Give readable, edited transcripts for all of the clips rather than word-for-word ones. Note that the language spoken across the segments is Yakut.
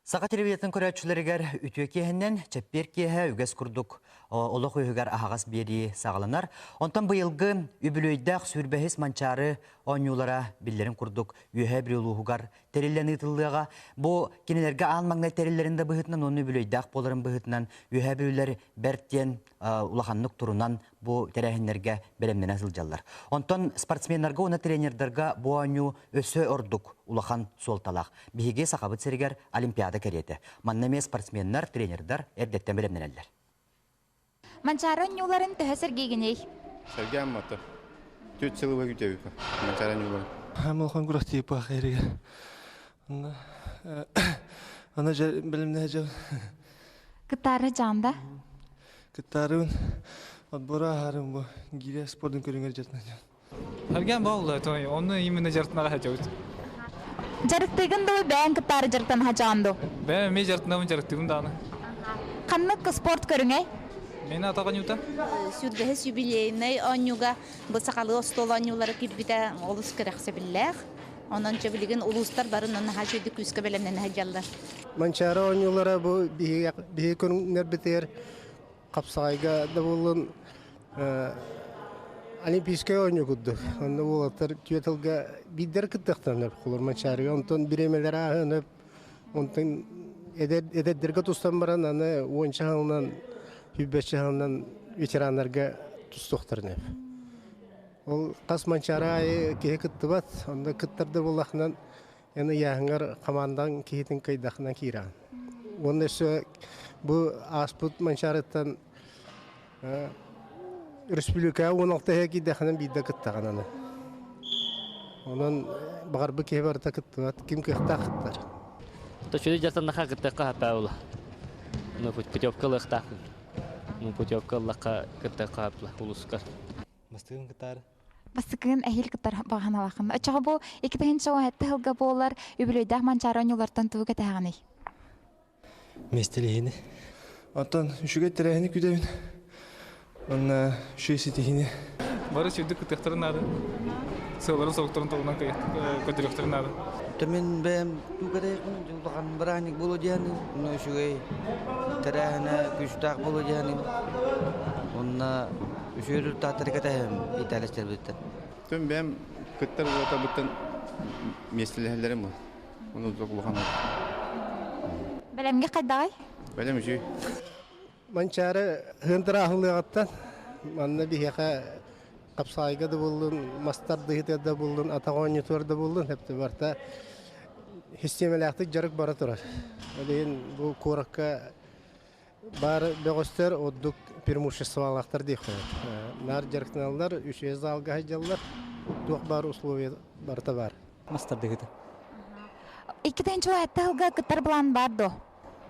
Саха телевидениетын көрөөччүлэригэр үтүө киэһэннэн чэппиэр киэһэ үгэс курдук олох үһүгэр аһаҕас биэрии саҕаланар. Онтон быйылгы үбүлүөйдээх сүүрбэһис Манчаары оонньуулара биллэрин курдук Үөһээ Бүлүү улууһугар тэриллэн ыытыллыаҕа. Бу кинилэргэ аан маҥнай тэриллэрин да быһыытынан уонна үбүлүөйдээх буоларын быһыытынан Үөһээ Бүлүүлэр бэрт диэн улаханнык турунан бу тэрээһиннэргэ бэлэмнэнэ сылдьаллар. Онтон спортсменнарга уонна тренердарга бу оонньуу өссө ордук улахан суолталаах. Биһиги Сахабыт сиригэр Олимпиада кэриэтэ. Манна эмиэ спортсменнар, тренердар эрдэттэн бэлэмнэнэллэр. Манчаары оонньууларын төһө сэргиигиний? Сэргээн мото. Түөрт сыл уһа күтэбит. Манчаары оонньууларын. Амылхан күрэхтии пах эригэр. Ана бэлэмнэһэ дьыл. Кыттаары дьаанда? Кыттаарыбын отбора аһарым бу гиря спордун көрүҥэр дьарытынан. Харган буолла, той онну именно дьарытнаҕа хачабыт. Дьарыктыгын дуу, бэйэҥ кыттаары дьарыктан хачаан дуу? Бэйэм эмиэ дьарыктанабын, дьарыктыыбын даҕаны. Ханнык спорт көрүҥэй? Мин атаҕын юта. Сүргэһис юбилейнай оонньууга бу сахалыы остуол оонньуулара киирбитэ олус кэрэхсэбиллээх. Онон чэ билигин улуустар бары наһаа үчүгэйдик күүскэ бэлэмнэнэ сылдьаллар. Манчаары оонньуулара бу биһиги көрүҥнэрбитигэр хапсаҕайга да буоллун олимпийскай оонньуу курдук. Онно уолаттар түөрт тылга биирдэр кыттыахтарын холор Манчаарыга. Онтон бириэмэлэр ааһан онтон эдэрдэргэ тустан баран аны уонча сылынан, сүүрбэччэ сылынан ветераннарга тустуохтарын сөп. Ол хас Манчаары аайы киһи кыттыбат. Онно кыттар да буоллахынан эн ыйааһыҥар хамаандаҥ киһитин кыайдахына киирэҕин. Уонна өссө бу ааспыт Манчаарыттан республикаҕа 16 иһэ киирдэхинэ биирдэ кыттаҕын аны. Онон баҕарбыт киһи барыта кыттыбат, ким кыахтаах кыттар. Төчүрү дьартаннаха кыттыахха хаппаа Ну, путевка ылыахтаахпын. Ну, путевка ыллахха кыттыахха хапла улуска. Бастыгын кытаар. Бастакыгын эһиил кыттар баҕаналааххын. Оччоҕо бу 2017 сылга буолар үбүлүөйдээх Манчаары оонньуулартан тугу кэтэһэҕиний? Миэстэлиһини. Оттон үчүгэй тэрээһини күүтэбин. Уонна үчүгэй ситиһиини. Бары сүрдүк кыттыахтарын наада. Сыалларын-соруктарын толунан көрдөрүөхтэрин наада. Мин бэйэм тугу улахан бырааһынньык буолуо диэхин, уонна үчүгэй тэрээһинэ күүстээх буолуо диэхин, уонна үчүгэй результаттары кэтэһэм итээлэстэрбиттэн. Түн бэйэм кыттар уотабыттан миэстэлэһэллэрим бу. Ону улахан. Бэлэмҥэ хайдаҕай? Бэлэм үчүгэй. Манчаары ыһыантырааһыллыаҕыттан манна биһиэхэ хапсаайга да буоллун, мас тардыһыытыгар да буоллун, атах оонньуутугар да буоллун, хэптэ барыта систиэмэлээхтик дьарык бара турар. Ол иһин бу куоракка баар бөҕөстөр ордук преимуществолаахтар диэххэ сөп. Наар дьарыктаналлар, үчүгэй залга сылдьаллар, туох баар условия барыта баар. Мас тардыһыыта. 2007 сылга кыттар былаан баар дуо?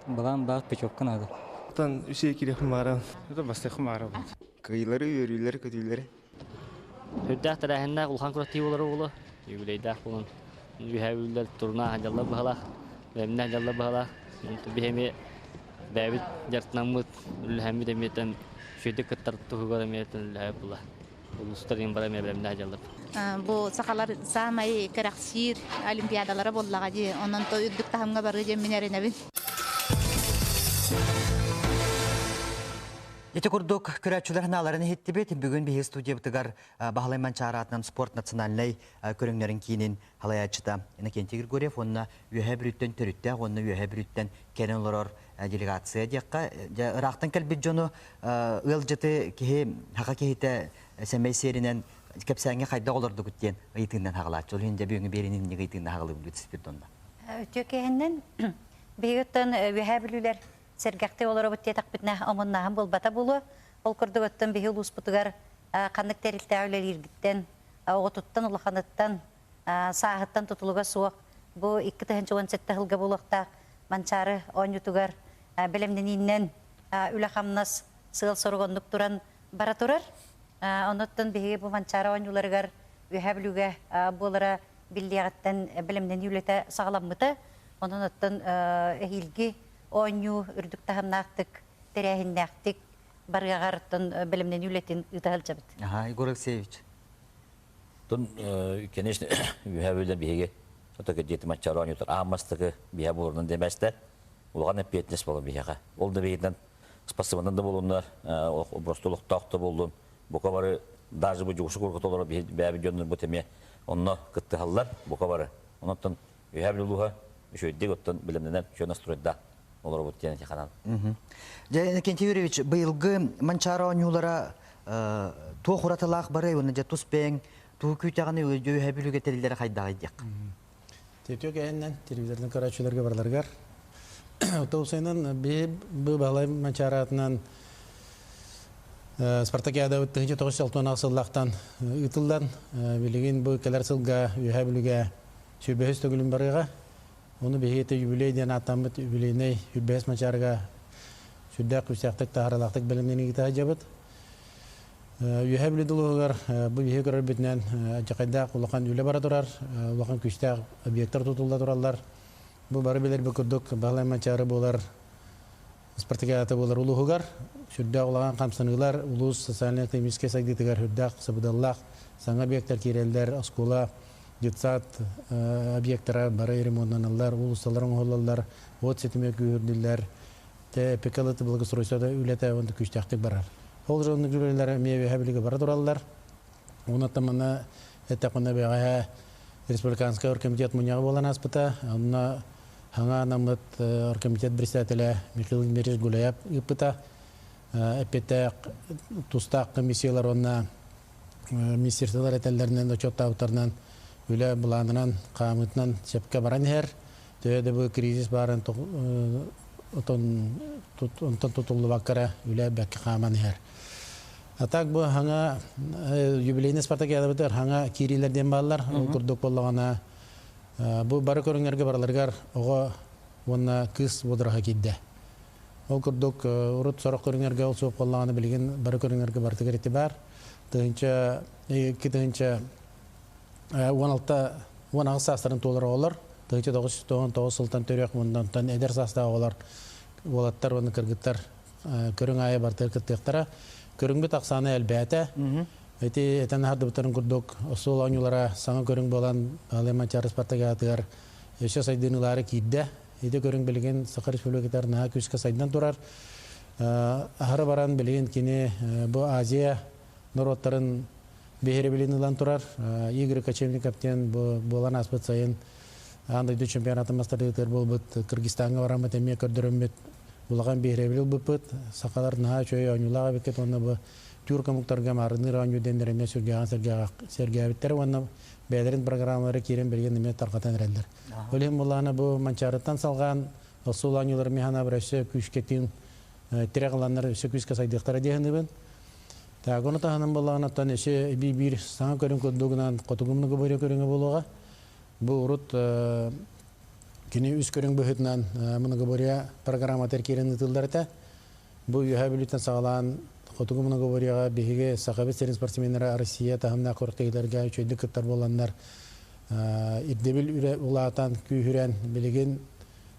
Балаан баар путевка надо. Тан үсэ кириэхпин баарабын. Это бастайхым баарабын. Кыйлары, үөрүүлэри, көтүүлэри. Үрдээх тэрээһиннээх улахан күрэхтии буолар уолу. Юбилейдаах буолан үһэ үллэр туруна дьалла быһалаах, бэлэмнээх дьалла быһалаах. Биһи эмиэ бэйэбит дьарыктанаммыт, үллэһэммит эмиэтэн үчүгэйдик кыттар туһугар эмиэтэн үллэһэ була. Улуустар иһин бара эмиэ бэлэмнээх дьаллар. Бу сахалар саамай кэрэхсиир олимпиадалара буоллаҕа дии. Онон то үрдүк таһымҥа барыы диэн мин эрэнэбин. Ити курдук көрөөччүлэр санааларын иһиттибит. Бүгүн биһиги студиябытыгар Баһылай Манчаары аатынан спорт национальнай көрүҥнэрин киинин салайааччыта Иннокентий Григорьев уонна Үөһээ Бүлүүттэн төрүттээх уонна Үөһээ Бүлүүттэн кэлэн олорор делегация диэххэ, дьэ ыраахтан кэлбит дьону ыалдьыты киһи саха киһитэ сэмэй сиэринэн кэпсээҥҥэ хайдах олордугут диэн ыйытыынан хаҕалааччы. Ол иһин дьэ бүгүҥҥү биэриини инник ыйытыынан хаҕалыыбыт Спирдонна. Үтүө киһиннэн биһиги оттон Үөһээ Бүлүүлэр сэргэхтик олоробут диэтэхпитинэ омуннааһын буолбата буолуо. Ол курдук оттон биһи улууспутугар ханнык тэрилтэҕэ үлэлииргиттэн, оҕотуттан, улаханыттан, сааһыттан тутулуга суох бу 2017 сылга буолуохтаах Манчаары оонньуутугар бэлэмнэниинэн үлэ-хамнас сыал-сорук оннук туран бара турар. Онуттан биһиги бу Манчаары оонньууларыгар Үөһээ Бүлүүгэ буолара биллиэҕиттэн бэлэмнэнии үлэтэ саҕаламмыта. Онон оттон эһиилги оонньуу үрдүк таһымнаахтык, тэрээһиннээхтик барыаҕар оттон бэлэмнэнии үлэтин ыыта сылдьабыт. Ага, Егор Алексеевич. Тун, конечно, үһэ бүлден биһиги отока дети маччар оонньуутар ааммастыкы биһэ буорунан демэстер. Улахан эппиэтинэс буолар биһиэхэ. Ол да биһигинэн спортсменнар да буолуннар, просто олохтоох да буоллун, бука бары даже бу дьугушу курга толору бэйэбит дьоннорбут эмиэ онно кыттыһаллар, бука бары. Онон Үһээ Бүлүү улууһа үчүгэйдик оттон бэлэмнэнэн үчүгэй настройдаах олоробут диэн этиханан. Дьэ, Иннокентий Юрьевич, быйылгы Манчаары оонньуулара туох уратылаах барай уонна дьэ тус бэйэҥ тугу күүтэҕиний Үөһээ Бүлүүгэ тэриллэрэ хайдаҕый диэх. Тетүө кэһиннэн телевизордан көрөөччүлэргэ барыларыгар автобусайынан биһи бу Баһылай Манчаары аатынан Спартакиадабыт 1968 сыллаахтан ыытыллан билигин бу кэлэр сылга Үөһээ Бүлүүгэ Сүрбэһис төгүлүн барыаҕа. Ону биһиги ити юбилей диэн ааттаммыт юбилейнай Сүрбэһис Мачаарыга сүрдээх күүстээхтик таһаарыылаахтык бэлэмнэнии ыыта сылдьабыт. Үөһээ Бүлүү улууһугар бу биһиги көрөрбүтүнэн алдьархайдаах улахан үлэ бара турар, улахан күүстээх объектар тутулла тураллар. Бу бары билэрбит курдук Баһылай Манчаары буолар спартакиада буолар улууһугар сүрдээх улахан хамсаныылар улуус социальнай-экономическай сайдыытыгар сүрдээх сабыдыаллаах саҥа объектар киирэллэр, оскуола, детсад объектара бары ремонтнаналлар, уулуссалар оҥоһуллаллар, уот ситимэ күүһүрдүллэр, ТПК благоустройство үлэтэ уонна күүстээхтик барар. Ол дьоннук үлэлэр эмиэ үөһэ билигэ бара тураллар. Онон манна эттэхпинэ бэҕэһээ республиканскай оргкомитет мунньаҕа буолан ааспыта. Онно Хаҥа анаммыт оргкомитет председателэ Михаил Владимирович Гуляев ыыппыта. Эппиэттээх тустаах комиссиялар уонна министерстволар этэллэринэн, отчуоттаабыттарынан үлэ былаанынан, хаамыытынан сөпкө баран иһэр. Төһө да бу кризис баарын онтон тутуллубакка эрэ үлэ бэккэ хааман иһэр. А так бу хаҥа юбилейный спартакиадабытыгар хаҥа киириилэр диэн бааллар. Ол курдук буоллаҕына Бу бары көрүҥнэргэ барыларыгар оҕо уонна кыыс бодураһа киирдэ. Ол курдук урут сорох көрүҥнэргэ ол суох буоллаҕына билигин бары көрүҥнэргэ барытыгар ити баар. Тыһыынча 2016 18 саастарын туолар оҕолор 1999 сылтан төрүөх мундантан эдэр саастаах оҕолор уолаттар уонна кыргыттар көрүҥ аайы барытыгар кыттыахтара. Көрүҥмүт ахсаана элбээтэ. Ити этэн аһардыбыттарын курдук, остуол оонньуулара саҥа көрүҥ буолан, Баһылай Манчаары спартакиадатыгар өссө сайдыыны ылаары киирдэ. Ити көрүҥ билигин Саха Республикатыгар наһаа күүскэ сайдан турар. Аһары баран билигин кини бу Азия норуоттарын биһирэбилин ылан турар. Игорь Кочевников диэн бу буолан ааспыт сайын аан дойду чемпионатын мастарыытыгар буолбут Кыргызстаҥҥа бараммыт эмиэ көрдөрөммүт улахан биһирэбили ылбыппыт. Сахалар наһаа үчүгэй оонньуулаах эбиккит уонна бу тюрк омуктарга маарынныыр оонньуу диэннэр эмиэ сүргээҕин сэргээбиттэр уонна бэйэлэрин программалара киирэн билигин эмиэ тарҕатан эрэллэр. Ол иһин буллаҕына бу Манчаарыттан салҕаан остуол оонньуулара эмиэ санаабар өссө күүскэ тыын тирэх ыланнар өссө күүскэ сайдыахтара дии саныыбын. Так, ону таһынан буоллаҕына оттон өссө эбии биир саҥа көрүҥ курдугунан хотугу многоборье көрүҥэ буолуоҕа. Бу урут кини үс көрүҥ быһыытынан многоборье программатыгар киирэн ыытыллар этэ. Бу Үөһээ Бүлүүттэн саҕалаан Хотугу многоборьеҕа биһиги Сахабыт сирин спортсменнара Россия таһымнаах күрэхтэһиилэргэ үчүгэйдик кыттар буоланнар ирдэбил үрэ улаатан, күүһүрэн билигин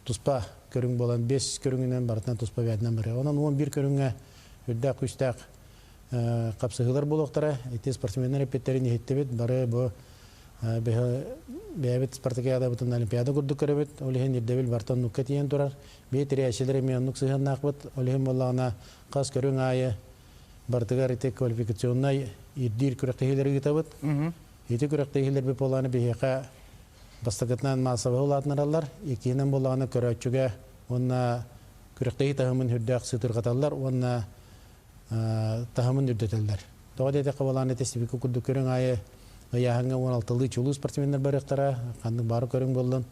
туспа көрүҥ буолан биэс көрүҥүнэн барытынан туспа бэйэтинэн барыа. Онон 11 көрүҥҥэ үрдээх күүстээх хапсыһыылар буолуохтара. Ити спортсменнар эппиттэрин иһиттибит. Бары бу бэйэбит спартакиадабытын Олимпиада курдук көрөбүт. Ол иһин ирдэбил барыта оннукка тиийэн турар. Бии тирээччилэр эмиэ оннук сыһыаннаахпыт. Ол иһин буоллаҕына хас көрүҥ аайы барытыгар ити квалификационнай ирдиир күрэхтэһиилэри ыытабыт. Ити күрэхтэһиилэрбит буоллаҕына биһиэхэ бастакытынан маассабаһы улаатынараллар, иккиһинэн буоллаҕына көрөөччүгэ уонна күрэхтэһии таһымын үрдээх сытырҕаталлар уонна таһымын үрдэтэллэр. Тоҕо диэтэххэ буолаан ити сибики курдук көрүҥ аайы ыйааһыҥҥа 16-лыы чулуу спортсменнар барыахтара, ханнык бары көрүҥ буоллун.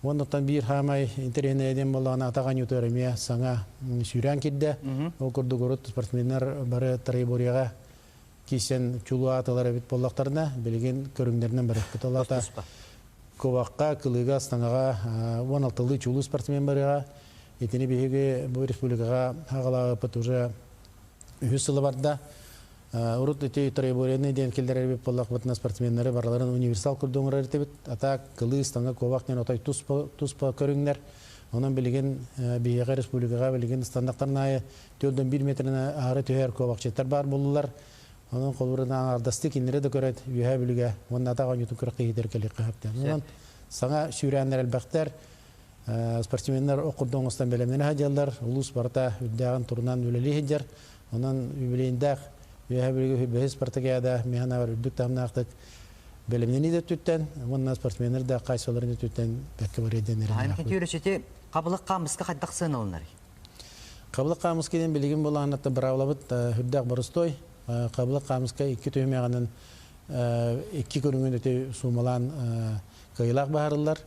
Уоннаттан биир хаамай интэриэһинэй диэн буоллаҕына атах оонньуутугар эмиэ саҥа сүүрээн киирдэ. Ол курдук урут спортсменнар бары троеборьеҕа киирсэн чулуу аатылар эбит буоллахтарына, билигин көрүҥнэринэн барыахпыт. Ол аата кубакка, кылыыга, астаҥаҕа 16-лыы чулуу спортсмен барыаҕа. Итини биһиги бу республикаҕа аҕалаабыппыт уже үһүс сыла барда. Урут ити троеборьены диэн киллэрэрбит буоллахпытына спортсменнары барыларын универсал курдук оҥорор этибит. А так кылыы, ыстаҥа, куобах диэн отой туспа көрүҥнэр. Онон билигин биһиэхэ республикаҕа билигин ыстандактарын аайы 4,1 метрини аһары түһэр куобахчыттар баар буоллулар. Онон холобурунан аҥаардастыы кинилэри да көрөт Үөһээ Бүлүүгэ уонна атах оонньуутун күрэхтэһиитигэр кэлиэххэ сөптөөх. Онон саҥа сүүрээннэр элбэхтэр. Спортсменнар ох курдук оҥостон бэлэмнэнэ сылдьаллар. Улуус барыта үрдээҕин турунан үлэлии сылдьар. Онон юбилейдаах Үөһээ Бүлүүгэ бэһис спартакиада миэхэ үрдүк таһымнаахтык бэлэмнэнии да өттүттэн уонна спортсменнар да хаачыстыбаларын өттүттэн бэккэ барыа диэн эрэннэхпит. Кэнтиөрөчити хабылык хаамыска хайдах сыаналанарый? Хабылык хаамыска диэн билигин булааннаттан быраабылабыт үрдээх боростой. Хабылык хаамыска икки түһүмэҕинэн икки көрүҥүн өтө суумалаан кыайыылаах баһарыллар.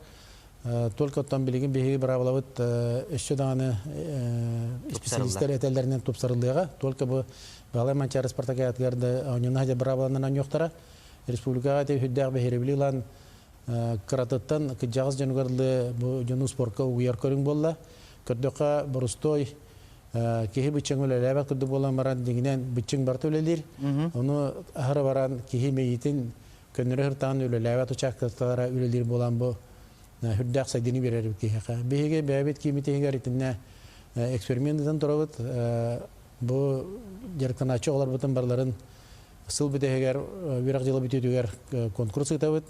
Только оттон билигин биһиги быраабылабыт өссө даҕаны специалистар этэллэринэн тупсарыллыаҕа. Только бу Баалай Манчаары спартакиадатыгар да оонньууна сылдьар быраабыланан оонньуохтара. Республикаҕа ити үрдээх биһирэбили ылан кыратыттан кырдьаҕас дьонугар дылы бу дьону спорка угуйар көрүҥ буолла. Көрдөххө, борустуой киһи быччыҥ үлэлээбэт курдук буолан баран, дьиҥинэн быччыҥ барыта үлэлиир. Ону аһара баран киһи мэйиитин көннөрү сыртаҕын үлэлээбэт учаастактара үлэлиир буолан бу үрдээх сайдыыны биэрэр киһиэхэ. Биһиги бэйэбит кииммит иһигэр итиннэ эксперимент ыытан турабыт. Бу дьарыктанааччы оҕолорбутун барыларын сыл бүтэһигэр үөрэх дьыла бүтүүтүгэр конкурс ыытабыт.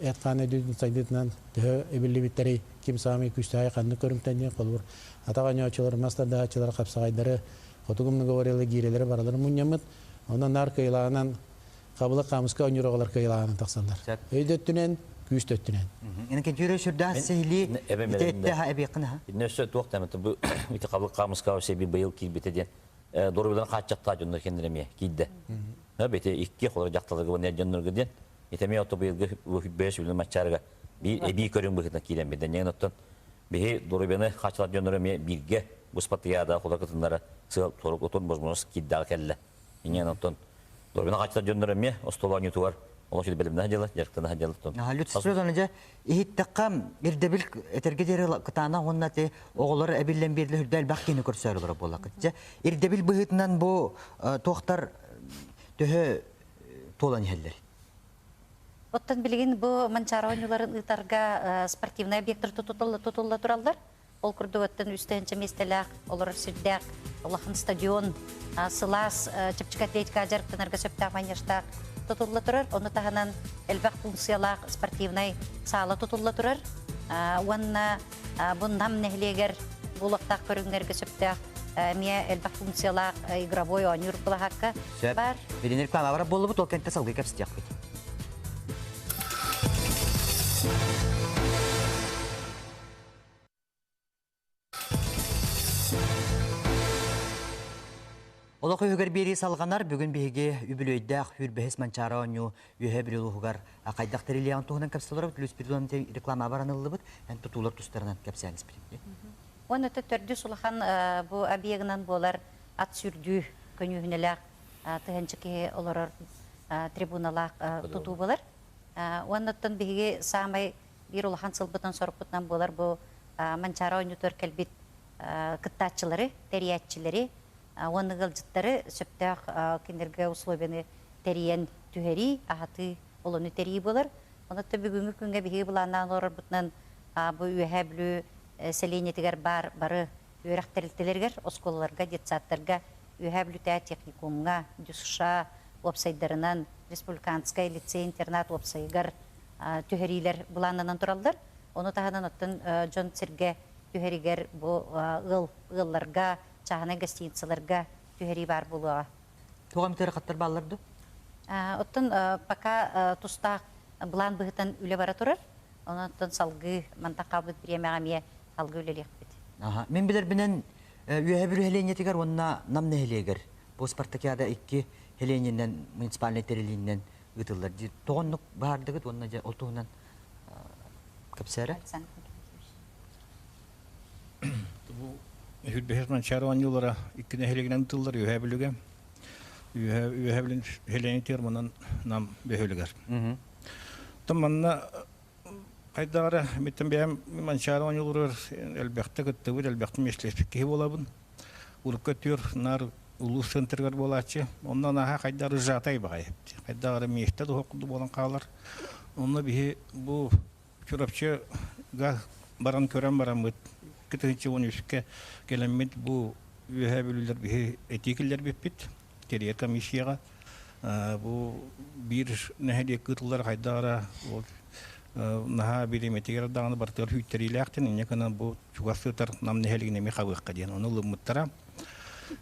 Эт-хаан өйдүүтүн сайдыытынан төһө эбиллибиттэрий, ким саамай күүстээҕий, ханнык көрүҥтэн диэн холобур атах оонньооччулар, мас тардааччылар, хапсаҕайдары, хотугу многоворелы гиирэлэри барыларын мунньаммыт. Онон наар кыайылааҕынан Хабылык хаамыска оонньуур оҕолор кыайылааҕынан тахсаллар. Өйдөттүнэн, күүс төттүнэн. Инкентүүрэ сүрдээх сиһилии итэ эбиэххин аха. Инне өссө туох тэмэтэ бу ити хабылык хаамыска себи быйыл киирбитэ диэн доруобуйаларын хааччахтаах дьоннор кэннилэр эмиэ киирдэ. Бити икки холор дьахталарга уонна дьоннорго диэн итэмиэ ото быйылгы бэс үлүн маччарыга биир эбии көрүҥ быһыытынан киирэн биден ньэн оттон биһи доруобуйаны хааччылар дьоннор эмиэ бииргэ бу спартакиада холор кытыннара сыал сорук отун возможность киирдэҕэ кэллэ. Инньэ оттон Дорбина хааччылар дьоннор эмиэ остуол оонньуутугар олох үчүгэй бэлэмнээх дьыала, дьарыктанаһа дьыала. Люцифер дьэ иһиттэххэ ирдэбил этэргэ диэри кытаанах уонна ти оҕолор эбиллэн биэрдилэр үрдэ элбэх киһини көрсөөр олорор буоллаххыт. Дьэ ирдэбил быһыытынан бу туохтар төһө туолан иһэллэр? Оттон билигин бу Манчаары оонньууларын ыытарга спортивнай объектар тутулла тураллар. Ол курдук оттон үс тыһыынча миэстэлээх олорор сирдээх улахан стадион, сылаас чэпчэки атлетика дьарыктанарга сөптөөх манежтаах тутулла турар. Ону таһынан элбэх функциялаах спортивнай саала тутулла турар. Уонна бу Нам нэһилиэгэр буолуохтаах көрүҥнэргэ сөптөөх эмиэ элбэх функциялаах игровой оонньуур былаһаакка бар. Билин реклама барар буоллубут, ол кэнтэ салгыы кэпсэтиэхпит. Олох үһүгэр биэрии салҕанар. Бүгүн биһиги үбүлүөйдээх Хүрбэһис Манчаары оонньуу Үөһээ Бүлүү улууһугар хайдах тэриллиэҕин туһунан кэпсэтэллэр. Плюс Петровна реклама бараныллыбыт. Эн тутуулар тустарынан кэпсээн испитим. Уонна төрдүс улахан бу объегынан буолар ат сүүрдүү көньүүһүнэлээх тыһыынча киһи олорор трибуналаах тутуу буолар. Уонна биһиги саамай биир улахан сылбытынан-сорукпутунан буолар бу Манчаары оонньуутугар кэлбит кыттааччылары, тэрийээччилэри уонна ыалдьыттары сөптөөх кинилэргэ условияны тэрийэн түһэрии, аһатыы, олону тэрийии буолар. Онон бүгүҥҥү күҥҥэ биһиги былааннаан олорорбутунан бу Үөһээ Бүлүү сэлиэнньэтигэр баар бары үөрэх тэрилтэлэригэр, оскуолаларга, детсадтарга, Үөһээ Бүлүүтээ техникумҥа, ДЮСШ уопсайдарынан, республиканскай лицей-интернат уопсайыгар түһэриилэр былааннанан тураллар. Ону таһынан оттон дьон сиргэ түһэригэр бу ыал ыалларга, чааһынай гостиницаларга түһэрии баар буолуоҕа. Туох эмит ыарахаттар бааллар дуо? Оттон пока тустаах былаан быһытан үлэ бара турар. Онон салгыы мантан хаалбыт бириэмэҕэ эмиэ салгыы үлэлиэхпит. Мин билэрбинэн Үөһэ Бүлүү нэһилиэнньэтигэр уонна Нам нэһилиэгэр бу спартакиада икки нэһилиэнньэнэн муниципальнай тэрилиинэн ыытыллар дии. Тоҕо оннук баһаардыгыт уонна дьэ ол туһунан кэпсээрэ? Бу Үһүрбэһис Манчаары оонньуулара икки нэһилиэгинэн ыытыллар Үөһээ Бүлүүгэ. Үөһээ Бүлүү нэһилиэнньэтигэр манан Нам бөһүөлэгэр. Оттон манна хайдах эрэ миттэн бэйэм Манчаары оонньууларыгар элбэхтэ кыттыбыт, элбэхтэ миэстэлэспит киһи буолабын. Урукку өттүгэр наар улуус центрыгар буолааччы. Онно наһаа хайдах эрэ сжатай баҕайы. Хайдах эрэ миэстэ да курдук буолан хаалар. Онно биһи бу Чурапчыга баран көрөн бараммыт, 2013-кэ кэлэммит бу Үөһээ Бүлүүлэр биһи этии киллэрбиппит тэрийэр комиссияҕа. Бу биир нэһилиэк ыытыллар хайдах эрэ ол Наһаа бириэмэтигэр даҕаны барытыгар хүйттэриилээхтин, инньэ гынан бу чугас сытар Нам нэһилигин эмиэ хабыахха диэн ону ылыммыттара.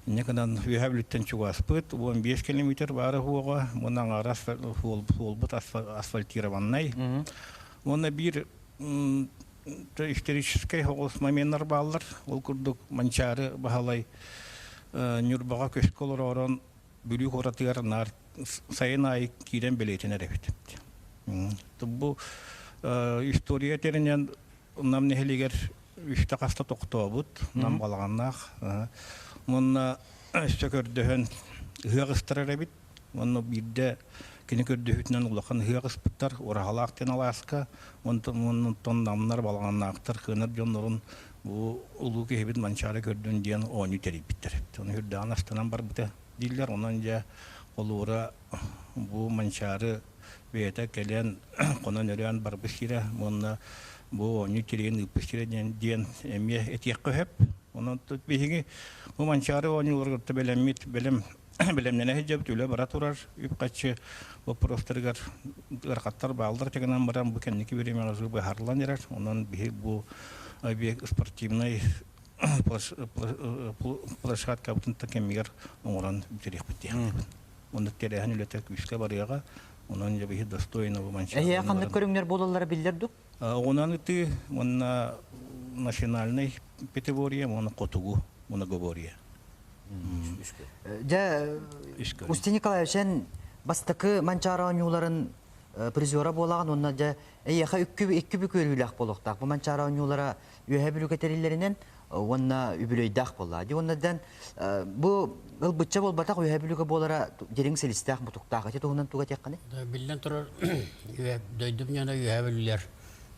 Инньэ гынан Үөһээ Бүлүүттэн чугаспыт, 15 километр баара уоҕа, уонна аҥаара суолбут асфальтированнай. Уонна биир историческай соҕус моменнар бааллар. Ол курдук Манчаары Баһылай Ньурбаҕа көскө олоророн Бүлүү куоратыгар наар сайын аайы киирэн бэлиэтэнэр эбит. Бу история тэринэн Нам нэһилиэгэр үстэ хаста тохтообут, Нам балаҕаннаах. Уонна өссө көрдөһөн ыһыах ыстарар эбит. Уонна биирдэ кини көрдөһүүтүнэн улахан ыһыах ыспыттар, Ураһалаах диэн алааска. Онтон намнар, балаҕаннаахтар, кыанар дьоннорун бу улуу киһибит Манчаары көрдүн диэн оонньуу тэрийбиттэр. Ону үрдэҕин астанан барбыта дииллэр. Онон дьэ холуура бу Манчаары бэйэтэ кэлэн хонон-өрөөн барбыт сирэ уонна бу оонньуу тэрийэн ыыппыт сирэ диэн, диэн эмиэ этиэххэ сөп. Онон биһиги бу Манчаары оонньууларыгар бэлэммит бэлэм бэлэмнэнэ сылдьабыт, үлэ бара турар, үп-харчы боппуруостарыгар ыарахаттар бааллар гынан баран бу кэнники бириэмэҕэ быһаарыллан эрэр. Онон биһи бу объект спортивнай площадкабытын кэмигэр оҥорон бүтэриэхпит диэхпит. Онно тэрээһин үлэтэ күүскэ барыаҕа. Онон дьэ биһи достойно бу манчаары. Эһиэхэ ханнык көрүҥнэр буолаллара биллэр дук? Оҕунан ытыы уонна национальнай пятиборье уонна хотугу многоборье. Дьэ, Устин Николаевич, эн бастакы Манчаары оонньууларын призера буолаҕын уонна дьэ эйиэхэ икки бүк үөрүүлээх буолуохтаах. Бу Манчаары оонньуулара Үөһээ Бүлүүгэ тэриллэринэн уонна үбүлүөйдээх буолла. Дии уонна дэн бу ылбычча буолбатах Үөһээ Бүлүүгэ буолара дириҥ силистээх мутуктаах. Ити туһунан тугу этиэххиний? Биллэн турар, дойдум дьоно Үөһээ Бүлүүлэр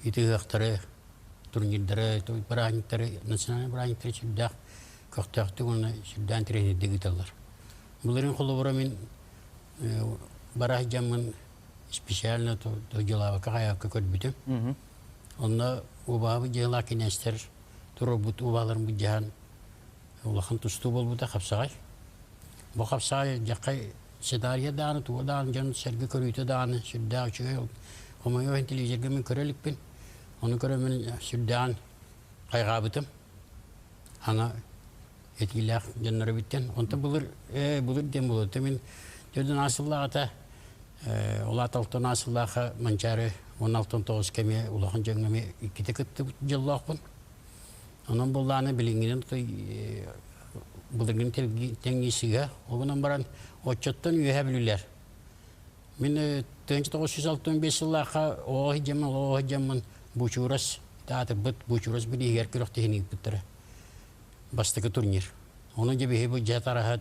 ити ыһыахтары, турнирдары, бырааһынньыктары, национальнай бырааһынньыктары сүрдээх көхтөөхтүк уонна сүрдээн тренердик ыыталлар. Былырыын холобура мин бара сылдьаммын специально дьылаабакка хайаакка көрбүтүм. Онно убаабыт дьыалаах кинээстэр туруорбут убааларын былдьаһан улахан тустуу буолбута хапсаҕай. Бу хапсаҕай дьаххай сценарийа даҕаны туга даҕаны дьон сэргэ көрүүтэ даҕаны сүрдээх үчүгэй. Хомойуох иһин телевизорга мин көрө иликпин. Ону көрөммүн сүрдээҕин хайҕаабытым. Аны этиилээх дьоннор эбиттэн. Онтон былыр, былыр диэн буолуо. Мин төрдүн аасыллааҕыта улаат алтан аасыллааха Манчаары 16-9 кэми улахан дьоҥҥо эмиэ иккитэ кыттыбыт дьоллоохпун. Онон буллааны билиҥҥинэн былыргын тэҥнии сыыһа. Ол гынан баран оччоттон үөһэ бүлүүлэр. Мин 1965 сыллаахха оҕо сылдьаммын, оҕо сылдьаммын Бучурас таатырбыт Бучурас билиһигэр күрэхтэһиини ыыппыттара. Бастакы турнир. Ону дьэ биһи бу дьэ тараһа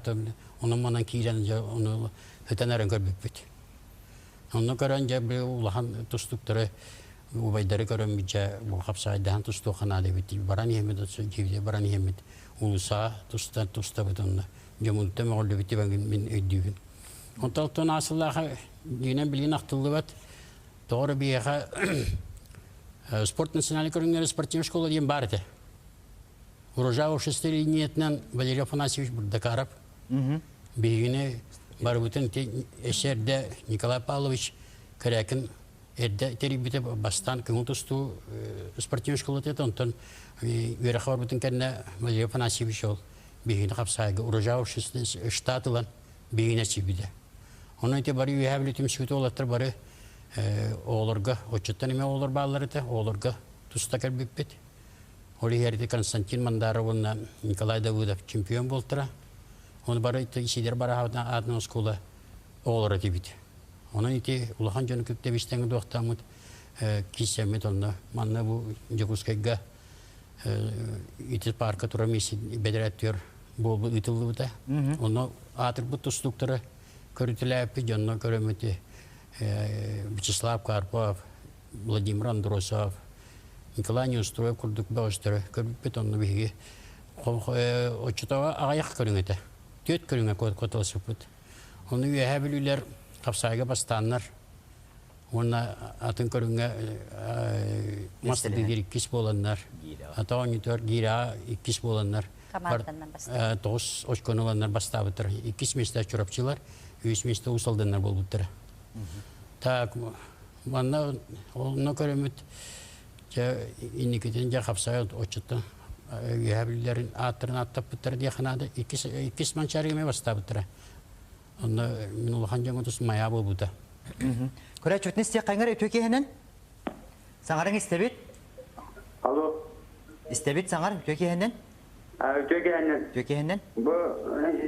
онон-манан киирэн дьэ ону ытан эрэн көрбүппүт. Онно көрөн дьэ бу улахан тустуктары убайдары көрөммүт дьэ бу хапсаайдаһан тустуохха наада эбит. Баран иһэммит дьиэбитигэр баран иһэммит уулуссаҕа тустан тустабыт онно. Дьоммуттан мөҕүллүбүт мин өйдүүбүн. Онтон оттон аасыллааха дьиҥинэн билигин ахтыллыбат. Тоҕо эрэ биһиэхэ спорт национальный көрүҥнэрэ спортивная школа диэн баар этэ. Урожай общество линиятынан Валерий Афанасьевич Бурдакаров биһигини барыбытын өссө эрдэ Николай Павлович Корякин эрдэ тэрийбитэ бастаан көҥүл тустуу спортивная школата этэ онтон үөрэххэ барбытын кэннэ Валерий Афанасьевич ол биһигини хапсаайга урожай общество штат ылан биһигини аччыйбыта. Онон ити бары үөһээ Бүлүү түмсүүтэ уолаттар бары оҕолорго оччоттон эмиэ оҕолор бааллар этэ оҕолорго туста кэлбиппит. Ол иһэр ити Константин Мандаров уонна Николай Давыдов чемпион буолтара. Оны бары Сидор Барахов аатынан оскуола оҕолоро этибит. Онон ити улахан дьону кытта бистэн дуохтааммыт киссэммит онно манна бу Дьокуускайга ити парка турар бэдэрээттүөр буолбут ыытыллыбыта. Онно аатырбыт тустууктары көрүтэлээппит дьонно көрөммүт Вячеслав Карпов, Владимир Андросов, Николай Неустроев курдук бөҕөстөрү көрбүппүт онно биһиги оччотооҕу аҕыйах көрүҥ этэ. Түөрт көрүҥэ куоталаспыппыт. Ону Үөһээ Бүлүүлэр хапсаайга бастааннар уонна атын көрүҥҥэ мас тардыытыгар иккис буоланнар, ата оонньуутугар гиирэ иккис буоланнар тоҕус очкону ыланнар бастаабыттар. Иккис миэстэ Чурапчылар, үһүс миэстэ Уус Алданнар буолбуттара. Так, Манна онно көрөмүт дьэ инникитин дьэ хапсаҕай оччоттон үөһээ бүлүүлэрин ааттарын ааттаппыттара диэххэ наада. Иккис иккис манчаарыга эмиэ бастаабыттара. Онно мин улахан дьоҥҥо тус майаа буолбута. Көрөөччүбүтүн истиэххэҥэр үтүө киэһэнэн. Саҥарыҥ истэбит. Алло. Истэбит саҥар үтүө киэһэнэн. Үтүө киэһэнэн. Үтүө киэһэнэн. Бу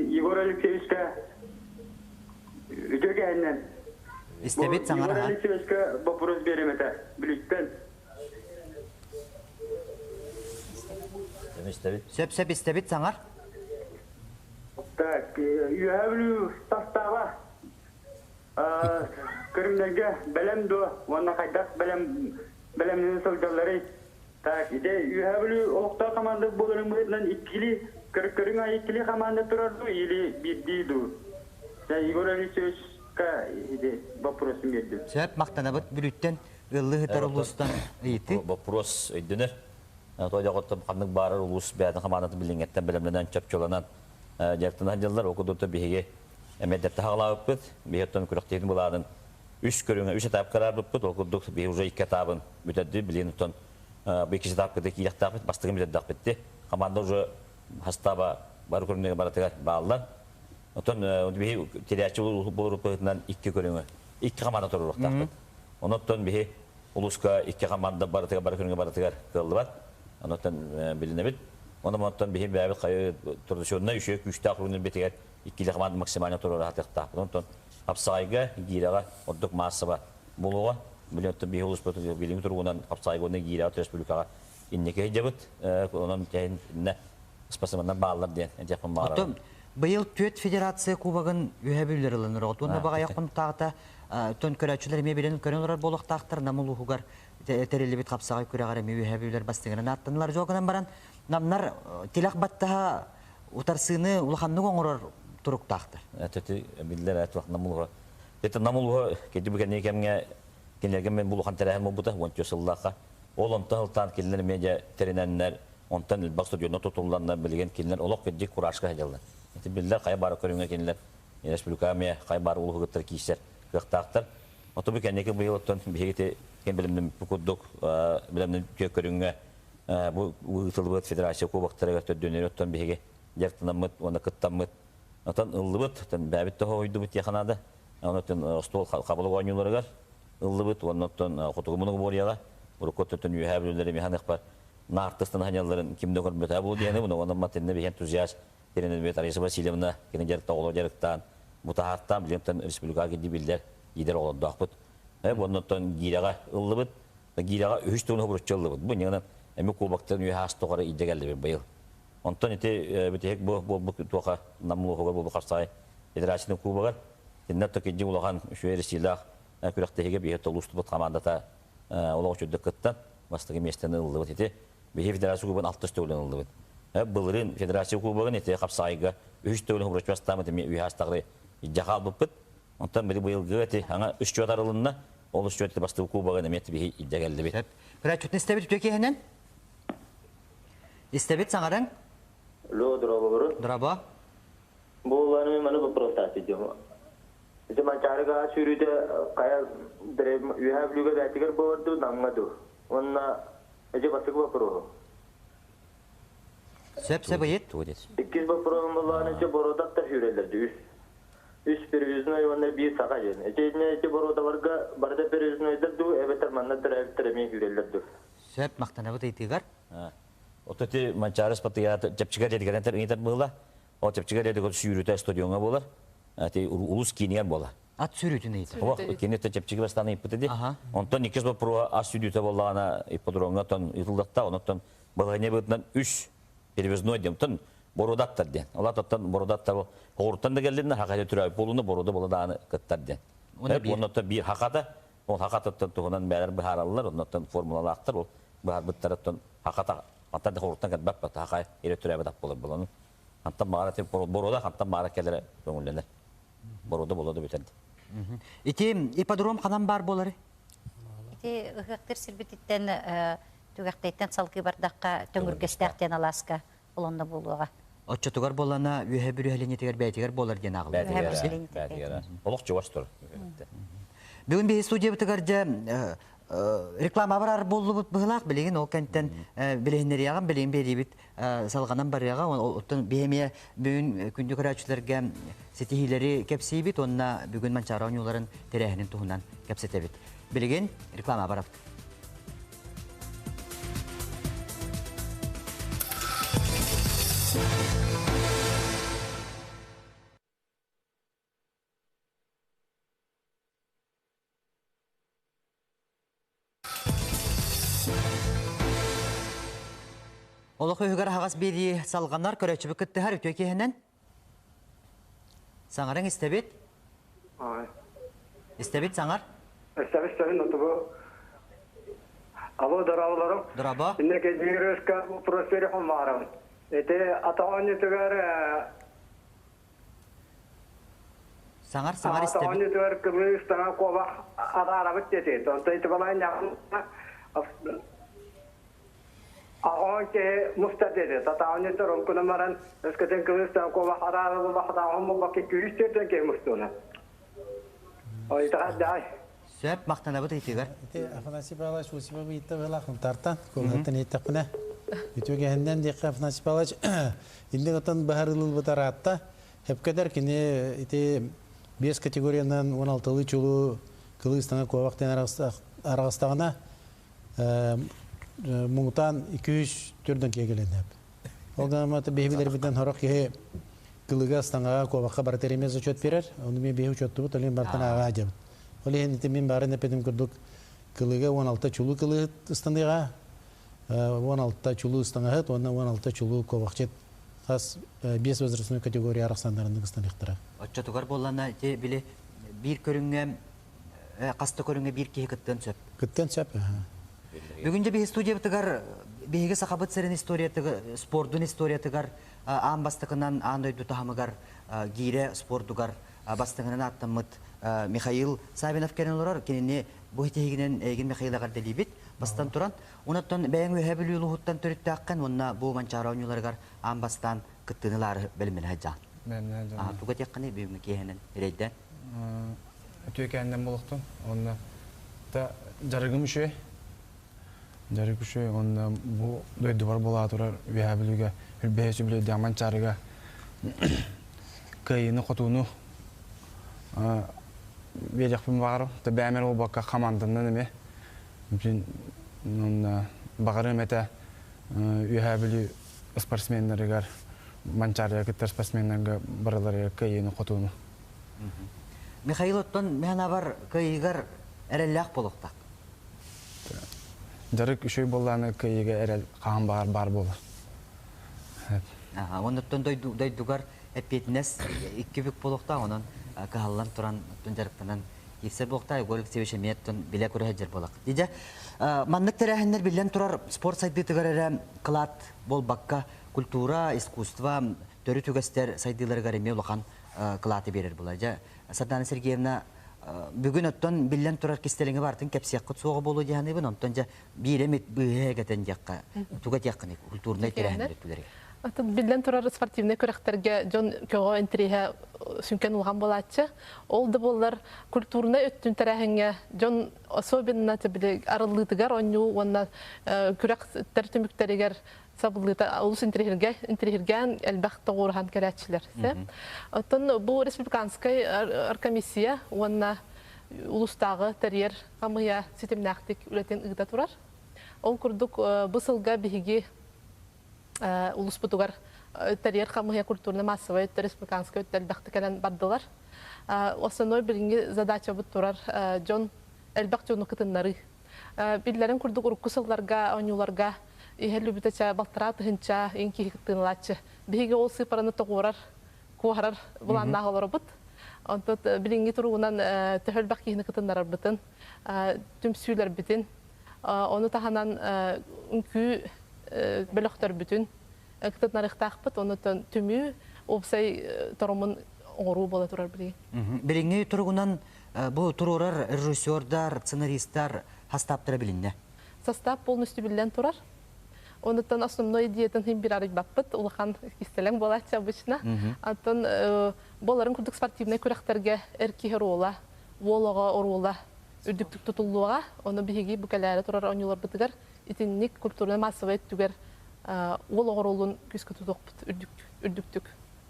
Егор Алексеевичка үтүө киэһэнэн. Истэбит саҥар. Егор Алексеевичка вопрос берем это. Бүлүүттэн. Истэбит. Сөп сөп истэбит саҥар. Так, Үөһээ Бүлүү састааба көрүҥнэргэ бэлэм дуо уонна хайдах бэлэм бэлэмнэнэ сылдьалларый? Так, ити Үөһээ Бүлүү олохтоох команда буоларын быһыытынан иккили көрүҥ аайы иккили команда турар дуу или биирдии дуу? Егор Алексеевичка ити вопросун биэрдим. Сөп, махтанабыт Бүлүүттэн ыаллыы сытар улуустан ыйытыы. Вопрос өйдөнөр. Тоойоҕоттон ханнык баарар улуус бэйэтин хамаандатын билиҥҥэттэн бэлэмнэнэн, чопчуланан дьарыктанан дьыллар. Ол курдук биһиги эмиэ хаҕалаабыппыт. Биһи оттон күрэхтэһиитин былаанын үс көрүҥэ үс этапка араарбыппыт. Ол курдук биһи уже икки этабын бүтэрдибит. Билигин оттон бу иккис этапка киириэхтээхпит, бастакын бүтэрдэхпит. Команда уже хастааба бары көрүҥнэргэ барытыгар бааллар. Оттон биһи тирээччи буолур икки көрүҥү, икки команда туруохтаахпыт. Онон биһи улууска икки команда барытыгар бары көрүҥэ барытыгар кыаллыбат. Онон билинэбит. Онон онтон биһи бэйэбит хайы традиционнай үчүгэй күүстээх урунун битигэр иккили команда максимально туруора сатыахтаахпыт. Онтон хапсаҕайга, гиирэҕэ ордук маассаба буолуоҕа. Билин оттон биһи улууспут билиҥҥи туругунан хапсаҕайга уонна гиирэҕэ республикаҕа инники сылдьабыт. Онон тэһиннэ спортсменнар бааллар диэн этиэхпин баҕарабын. Быйыл түөрт федерация кубогын үһэ бүллэр ылыныр. Уонна баҕайах хонтаата тон көрөөччүлэр эмиэ билэн көрөн олорор буолуохтаахтар. Нам улууһугар тэриллибит хапсаҕай күрэҕэр эмиэ үһэ бүллэр бастыҥынан ааттанылар. Дьол гынан баран намнар тилэх баттаһа утарсыыны улаханнык оҥорор туруктаахтар. Төтү биллэр этуах нам улууһа. Ити нам улууһа кэди бу кэнники кэмҥэ кинилэргэ мен булухан тэрээһин буолбута 14 сыллаахха. Ол онтон ылтаан кинилэр медиа тэринэннэр онтон элбэх стадионна тутулланнар билигин кинилэр олох кырдьык куражка сылдьаллар. Ити биллэр хайа бары көрүҥҥэ кинилэр республикаҕа эмиэ хайа бары улууһугуттар киирсэр кыахтаахтар. Ото бу кэнники быйыл оттон биһиги ити ким билимнэммит курдук билимнэммит көрүҥҥэ бу ыытыллыбыт федерация кубоктарыгар төрдүөннэри оттон биһиги дьарыктанаммыт уонна кыттаммыт отон ыллыбыт, оттон бэйэбит тоһоҕойдубут диэхэ наада. Онон остуол хабылык оонньууларыгар ыллыбыт уонна оттон хотугу многоборьеҕа урукку өттүттэн үөһээ бүлүүлэри эмиэ ханыахпар наартыстан ханьалларын ким да көрбөтө бу диэни буну онон матинна биһи энтузиаст Ирина Раиса Васильевна кини дьарыкта оҕолор дьарыктаан бутаһааттаан билимтэн республикаҕа кирди биллэр лидер оҕолордоохпут. Оннуттан гиирэҕэ ыллыбыт. Гиирэҕэ үһүс тугун хобуруччу ыллыбыт. Бу ньыгынан эми кубоктан үөһэ аас тухары илдьэ кэллибит быйыл. Онтон ити бүтүһүк бу буолбут туоха Нам улууһугар буолбут Харсаай федерациятын кубогар кинилэр токидди улахан үчүгэй Россиялаах күрэхтэһиигэ биһи толуустубут хамаандата олох үчүгдүк кыттан бастакы миэстэни ыллыбыт ити. Биһи федерация кубогын алтыс төгүлүн ыллыбыт. Былырыын федерация кубогын ити хапсаҕайга үһүс төгүлүн хобуруччу бастааммыт эмиэ үһэ астаҕыры илдьэ хаалбыппыт. Онтон били быйылгы ити аңа үс чуот арылынна. Ол үс чуот бастакы кубогын эмиэ биһи илдьэ кэллибит. Көрөөччүтүн истэбит үтүө киэһэнэн. Истэбит саҥарыҥ. Ло, дорооболору. Дорообо. Буолланым маны вопростааты дьомо. Ити Манчаарыга сүүрүүтэ хайа үөһээ Бүлүүгэ бээтигэр буолар дуу, Намҥа дуу? Уонна ити бастакы вопроһу. Сөп сөп ыйыт. Иккис вопроһум буоллаҕына ити бородаттар сүүрэллэр дүү. Үс. Үс перевязной уонна биир саха диэн. Ити ити бородаларга барыта перевязнойдар дуу, эбэтэр манна төрөөбүттэр эмиэ сүүрэллэр дуу? Сөп, махтанабыт ыйытыыгар. Ото ити Манчаары спартакиада чэпчэки атлетиканан ыйытар быһыла. Ол чэпчэки атлетика сүүрүүтэ стадиоҥҥа буолар. Ити улус киинигэр буолар. Ат сүүрүүтүн ыйытар. Ох, кини чэпчэки бастаан ыйыппыт ди. Онтон иккис боппуруоһа ас сүүрүүтэ буоллаҕына ипподромҥа оттон ыытыллахта, онтон балаһыанньа быһыытынан үс перевозной диэн, оттон бородаттар диэн. Ол оттон бородаттар оҕуруттан да кэллиннэ, хаката түрөөбүт буолууну борода буола даҕаны кыттар диэн. Оннуттан биир хаката, ол хакатыттан туһунан бээлэр быһаараллар, оннуттан формулалаахтар, ол быһаарбыттарыттан хаката антан да хоруттан кэлбэт бата хакай ире түрөөбүт ат буолар буолан. Антан баара борода хантан баара кэлэрэ көҥүллэнэр. Борода болода бүтэрди. Ити ипподром ханан бар буолары? Ити ыһыахтыр сирбититтэн түгэхтэйтэн салгыы бардахха төҥүргэстээх диэн алааска олонно буолуоҕа. Оччотугар буолана үөһэ бүрүһэлинитигэр бэйэтигэр буолар диэн ааҕыллар. Олох чугас тур. Бүгүн биһи студиябытыгар дьэ реклама барар буоллубут быһылаах билигин ол кэнтэн билиһиннэриэҕин билигин биэриибит салҕанан барыаҕа оттон биһи бүгүн күндү көрөөччүлэргэ ситиһиилэри кэпсиибит уонна бүгүн Манчаары оонньууларын тэрээһинин туһунан кэпсэтэбит. Билигин реклама барабыт. Олох үһүгэр аһаҕас биэрии салҕанар көрөөччүбүт кыттыһар үтүө киэһэнэн. Саҥарыҥ истэбит. Истэбит саҥар. Истэбит истэбин отубу. Алло, дорооболорум. Дорообо. Иннеке Дмитриевска вопрос перехоммаарабын. Эти атаҕын Саҥар саҥар истэбит. Атаҕын үтүгэр кылыы ыстаҥа куобах атаарабыт диэтигит. Онтон ити балай аҕаон киһи мустар диэтигит. Атаҕын үтүгэр онкунан баран өскөтүн кылыы ыстаҥа куобах атаара булбах атаҕын булбакка күүс төрдөн киһи мустууна. Ойутаҕа даай. Сөп, махтанабыт ыйытыгар. Ити Афанасий Павлович Осипов ыйытта быһылаах Мунтаартан, куолаһыттан иһиттэхпинэ. Үтүө диэххэ Афанасий Павлович инник отон быһарылылбыт араатта. Хепкедер кини ити биэс категориянан 16-лыы чулуу кылы ыстаҥа куобах диэн араҕыстаҕына муҥутаан 200 түрдөн киэгэлэнэп. Ол гынан биһибилербитен хорох киһи кылыга ыстаҥаҕа куобахха барыта эмиэ зачет берер. Ону мен биһи учеттубут, олен бартан ааҕа дьабыт. Ол иһин ити мин баарын эппитим курдук кылыга 16 чулуу кылы ыстаныаҕа, 16 чулуу ыстаҥаһыт уонна 16 чулуу куобахчыт хас биэс возрастной категория арахсаннарыннык ыстаныахтара. Оччотугар буоллана ити били биир көрүҥҥэ хаста көрүҥҥэ биир киһи кыттыан сөп. Кыттыан сөп. Бүгүн де биһи студиябытыгар биһиги сахабыт сирин историятыгар, спордун историятыгар аан бастакынан аан дойду таһымыгар гиирэ спордугар бастыҥынан ааттаммыт Михаил Савинов кэлэн олорор. Кинини бу тиһигинэн эйигин Михаил эҕэрдэлиибит. Бастан туран, онуттан бэйэҥ үөһэ Бүлүү улууһуттан төрүттээххин уонна бу Манчаары оонньууларыгар аан бастаан кыттыыны ылаары бэлэмнэнэ сылдьаҕын. Туга диэххиний бүгүҥҥү киэһэнэн эрэйдээн? Үтүө кээннэн болохтун. Онно та дьарыгым үчүгэй. Дьарык үчүгэй. Онно бу дойдубар буолаа турар Үөһээ Бүлүүгэ Үрбэһэ сүбүлэйдээх Манчаарыга кыайыыны хотууну биэриэхпин баҕарым. Та бээмэр буолбакка хамаанданан эмиэ бүтүн баҕарыам этэ Үөһээ Бүлүү спортсменнарыгар Манчаарыга кыттар спортсменнарга барыларыгар кыайыыны хотууну. Михаил оттон механабар кыайыгар эрэллээх буолуохтаах. Дьарык үчүгэй буоллаҕына кыайыыга эрэл хаһан баҕар баар буолар. Оннуттан дойдугар эппиэтинэс икки бүк буолуохтаах, онон кыһаллан туран оттон дьарыктанан киирсэр буолуохтаах. Егор Алексеевич эмиэ оттон билэ көрө сылдьар буолах. Дьэ, маннык тэрээһиннэр биллэн турар спорт сайдыытыгар эрэ кылаат буолбакка, культура, искусство, төрүт үгэстэр сайдыыларыгар эмиэ улахан кылааты биэрэр буолар. Дьэ, Сардана Сергеевна, бүгүн оттон биллэн турар кистэлэҥи барытын кэпсиэххит суоҕа буолуо дии саныыбын. Онтон дьэ биир эмит быыһа эгэтэн диэххэ, туга диэххиний культурнай тэрээһиннэр өттүлэригэр? Биллэн турар спортивнай күрэхтэргэ дьон көҕө интэриэһэ сүҥкэн улахан буолааччы. Ол да буоллар культурнай өттүн тэрээһиҥҥэ дьон особенно били арыллыытыгар оонньуу уонна күрэхтэр түмүктэригэр сабыллыыта олус интэриэһиргээн элбэх тоҕуоруһан кэлээччилэр. Оттон бу республиканскай комиссия уонна улустааҕы тэрийэр хамыйа ситимнээхтик үлэтин ыыта турар. Ол курдук бу сылга биһиги улуспутугар тэрийэр хамыйа культурно-массовай өттө республиканскай өттө элбэхтик кэлэн бардылар. Основной билиҥҥи задачабыт турар дьон элбэх дьону кытыннарыы. Биллэрин курдук урукку сылларга оонньууларга иһэллүбүтэ балтараа тыһынча ин киһи кыттыылааччы. Биһиги ол сыыпараны тоҕуорар, куоһарар былааннаах олоробут. Онтон билиҥҥи туругунан төһө элбэх киһини кытыннарарбытын, түмсүүлэрбитин, ону таһынан үҥкүү бөлөхтөрбүтүн кытыннарыахтаахпыт. Онутан түмүү уопсай торумун оҥоруу буола турар билигин. Билиҥҥи туругунан бу туруорар режиссердар, сценаристар хастааптара билиннэ. Состав полностью биллэн турар. Онуттан основной идеятын хин бир арыйбаппыт, улахан кистэлэҥ буолааччы обычно. Антон боларын курдук спортивнай күрэхтэргэ эр киһи оруола, уол оҕо оруола үрдүктүк тутуллуоҕа. Ону биһиги бу кэлээри турар оонньууларбытыгар итинник культурнай-массовай өттүгэр уол оҕорулун күүскэ тутуохпут үрдүктүк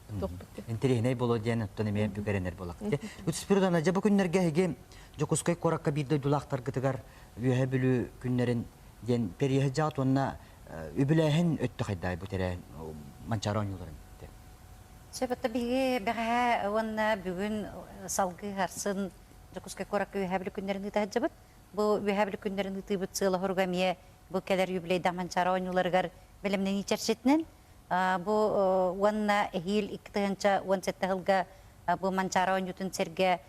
тутуохпут диэн. Интэриэһинэй буолуо диэн оттон эмиэ бүкэрэнэр буоллахпыт. Спиридона, дьэ бу күннэргэ эһиги Дьокуускай куоракка биир дойдулаахтаргытыгар Үөһэ Бүлүү күннэрин диэн тэрийэ сылдьаҕыт уонна үбүлээһин өттө хайдаай бу тэрээһин Манчаары оонньууларын? Сөп, отто биһиги бэҕэһээ уонна бүгүн салгыы харсын Дьокуускай куоракка Үөһээ Бүлүү күннэрин ыыта сылдьабыт. Бу Үөһээ Бүлүү күннэрин ыытыыбыт сыала-соруга эмиэ бу кэлэр юбилейдаах Манчаары оонньууларыгар бэлэмнэнии чэрчитинэн бу уонна эһиил 2017 сылга бу Манчаары оонньуутун сэргэ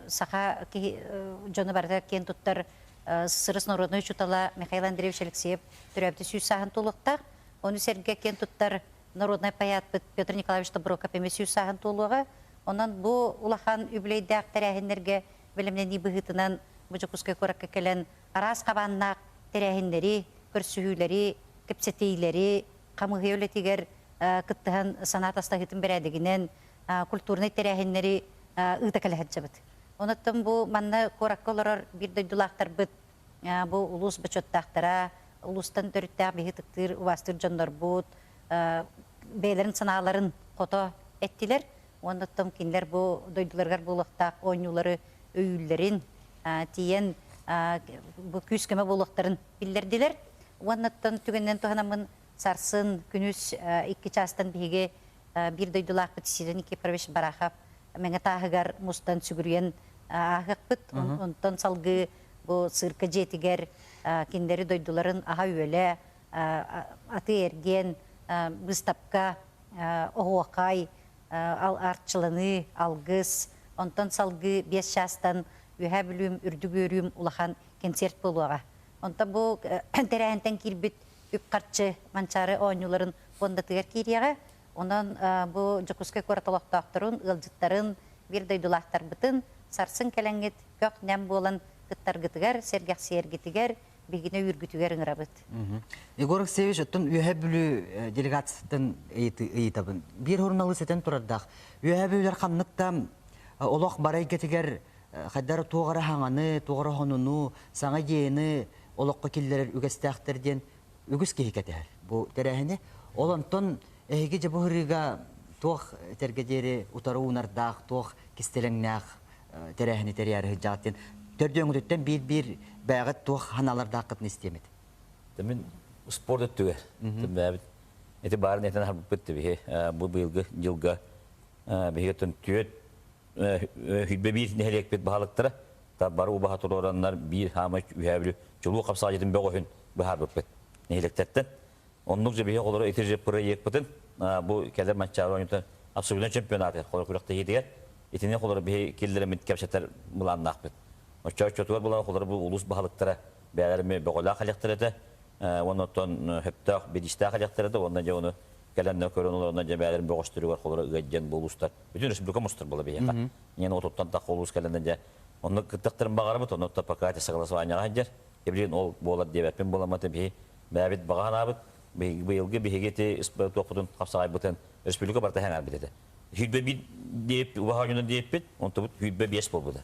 саха киһи дьону барыта киэн туттар СССР народнай учуутала Михаил Андреевич Алексеев төрөөбүтэ сүүс сааһын туолуохтаах. Ону сэргэ киэн туттар народнай поэтпыт Петр Николаевич Тобуроков эмиэ сүүс сааһын туолуоҕа. Онон бу улахан үбүлүөйдээх тэрээһиннэргэ бэлэмнэнии быһыытынан бу Дьокуускай куоракка кэлэн араас хабааннаах тэрээһиннэри, көрсүһүүлэри, кэпсэтиилэри, хамыыһыйа үлэтигэр кыттыһан санаа атастаһыытын бэрээдэгинэн культурнай тэрээһиннэри ыыта кэлэ сылдьабыт. Онон бу манна куоракка олорор биир дойдулаахтарбыт бу улуус бочуоттаахтара, улуустан төрүттээх биһи ытыктыыр, убаастыыр дьоннорбут бэйэлэрин санааларын хото эттилэр. Уонна оттон кинилэр бу дойдуларыгар буолуохтаах оонньуулары өйүүллэрин, тиийэн бу күүс-көмө буолуохтарын биллэрдилэр. Уонна оттон түгэнинэн туһанаммын сарсын күнүс икки чаастан биһиги биир дойдулаахпыт Сидор Никифорович Барахов Мэҥэ тааһыгар мустан сүгүрүйэн ааһыахпыт. Онтон салгыы бу цирка дьиэтигэр кинилэри дойдуларын аһа-үөлэ, атыы-эргиэн, быыстапка, оһуохай, арчыланыы, алгыс, онтон салгыы биэс чаастан Үөһээ Бүлүүм, Үрдүк Үөрүүм улахан концерт буолуоҕа. Онтон бу тэрээһинтэн киирбит үп-харчы Манчаары оонньууларын фондатыгар киириэҕэ. Онон бу Дьокуускай куорат олохтоохторун, ыалдьыттарын, биир дойдулаахтарбытын сарсын кэлэҥҥит көх-нэм буолан кыттаргытыгар, сэргэхсийэргитигэр, биһигини өйүүргүтүгэр ыҥырабыт. Егор Алексеевич, оттон Үөһээ Бүлүү делегациятын ыйытабын. Биир суруналыыс этэн турардаах. Үөһээ Бүлүүлэр ханнык да олох бары эйгэтигэр хайдары туох эрэ хаҥаны, туох эрэ хонуну, саҥа идеяны олоххо киллэрэр үгэстээхтэр диэн үгүс киһи кэтэһэр бу тэрээһини. Ол онтон эһиги дьэ бу ырыыга туох этэргэ диэри утары уунардаах, туох кистэлэҥнээх тэрээһини тэрийээри сылдьаҕыт диэн төрдүөҥүтүттэн биир-биир бэйэҕит туох санаалардааххытын истиэмит. Мин спорт өттүгэр бэйэбит ити баарын этэн аһарбыппыт биһи бу быйылгы дьылга биһиги түөрт хүлбэ биир нэһилиэкпит баһылыктара бары убаһа туруораннар биир хаамай үһээбили чулуу хапсаҕайдьытын бөҕөһүн быһаарбыппыт нэһилиэктэртэн. Оннук же биһи оҕолоро ити же проекпытын бу кэлэр Манчаары оонньуута абсолютно чемпионаты холор күрэхтэһиитигэр итини холор биһи киллэреммит кэпсэтэр былааннаахпыт. Оччо оччотугар булан холор бу улуус баһылыктара бэйэлэрин бөҕөлөөх халыктар этэ уонна оттон хөптөөх бириистээх халыктар этэ уонна дьэ ону кэлэн көрөн олорон дьэ бэйэлэрин бөҕөстөрүгэр холоро ыадьан бу улуустар бүтүн республика мустар була биһиэхэ. Нен отуттан тахха улуус кэлэн дьэ онно кыттахтарын баҕарабыт, онно пока согласованияҕа сылдьар. Билигин ол буолар диэбэппин буоламмата биһи бэйэбит баҕа санаабыт быйылгы биһиги ити туохпутун хапсаҕайбытын республика барыта сэҥээрбит этэ. Сүүрбэ биир диэп убаһа оонньуну диэппит, онтубут сүүрбэ биэс буолбута.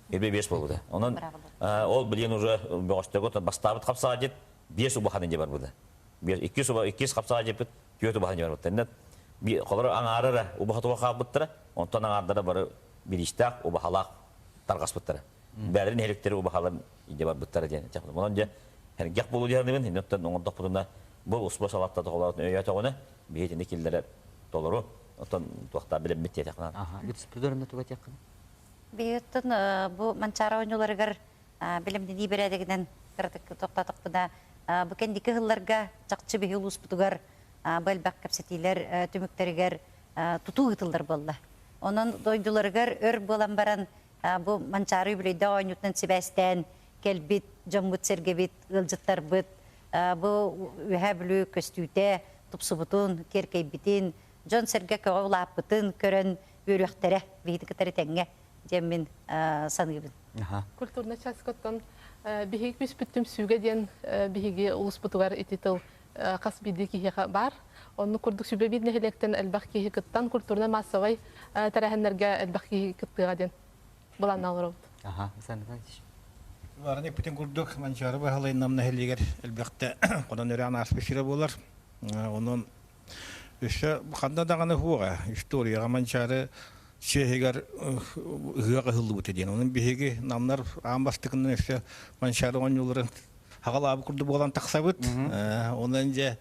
Сүүрбэ биэс буолбута. Онон ол билигин уже бөҕөстөргө бастаабыт хапсаҕайдьыт биэс убаханы дьэ барбыта. Иккис иккис хапсаҕайдьыппыт түөрт убаханы дьэ барбыта. Иннэ холоро аҥаарара убаха туга хаалбыттара, онтон аҥаардара бары бириистээх убахалаах тарҕаспыттара. Бэйэлэрин нэһилиэктэри убахаларын илдьэ барбыттара диэн этэх. Онон дьэ сэргэх буолуу диэн иннеттэн оҥордохпутуна бу успа салаттата холоотун өйөөтөҕүнэ биһитини киллэрэр толору оттон туохтаа билэммит диэтэххинэ. Бүтүспүдөрүнэ туга диэххин? Биһиттэн бу Манчаары оонньууларыгар билэмнэнии бэрээдэгинэн кыратык тохтоотохпуна бу кэнники сылларга чахчы биһи улууспутугар бу элбэх кэпсэтиилэр түмүктэригэр тутуу ыытыллар буолла. Онон дойдуларыгар өр буолан баран бу Манчаары үбүлүөйдээх оонньуутунан сибээстээн кэлбит дьоммут-сэргэбит, ыалдьыттарбыт бу Үөһээ Бүлүү көстүүтэ тупсубутун, киэркэйбитин, дьон-сэргэ көҕө улааппытын көрөн үөрүөхтэрэ биһиги кытары тэҥҥэ диэн мин саныыбын. Культурнай чааскаттан биһиги күүспүт түмсүүгэ диэн биһиги улууспутугар ити тыл хас биирдии киһиэхэ баар. Оннук курдук сүбэ биир нэһилиэктэн элбэх киһи кыттан Барын эппитин курдук, Манчаары Баһылай Нам нэһилиэгэр элбэхтэ хонон өрөөн ааспыт сирэ буолар. Онон өссө ханна даҕаны суоҕа историяҕа Манчаары чиэһигэр ыһыах ыһыллыбыта диэн. Онон биһиги намнар аан бастакынан өссө Манчаары оонньууларын хаҕалаабыт курдук буолан тахсабыт. Онон дьэ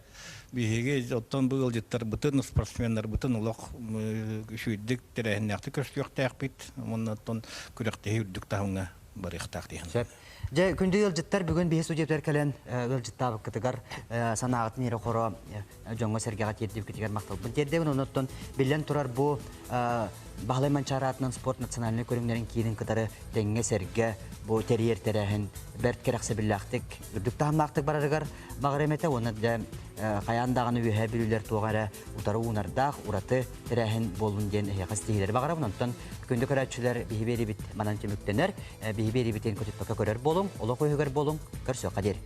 биһиги оттон бу ыалдьыттарбытын, спортсменнарбытын олох үчүгэйдик тэрээһиннээхтик көрсүөхтээхпит. Уонна оттон күрэхтэһии үрдүк таһымҥа барыахтаах диэн. Сөп. Дьэ, күндү ыалдьыттар бүгүн биһи студиятыгар кэлэн ыалдьыттаабыккытыгар санааҕытын иэрэ-хоро дьоҥҥо-сэргэҕэ тиэрдибиккитигэр махталбын тиэрдэбин. Онон биллэн турар бу Баһылай Манчаары аатынан спорт национальнай көрүҥнэрин киинин кытары тэҥҥэ-сэргэ бу тэрийэр тэрээһин бэрт кэрэхсэбиллээхтик, үрдүк таһымнаахтык барарыгар баҕарыам этэ уонна дьэ хайаан даҕаны үөһээ бүлүүлэр туох эрэ утары уунардаах ураты тэрээһин буоллун диэн эһиэхэ ситиһиилэри баҕарабын. Онтон күндү көрөөччүлэр биһи биэрибит манан түмүктэнэр. Биһи биэрибитин көтүппэккэ көрөр буолуҥ, олох үөһүгэр буолуҥ, көрсүөххэ диэри.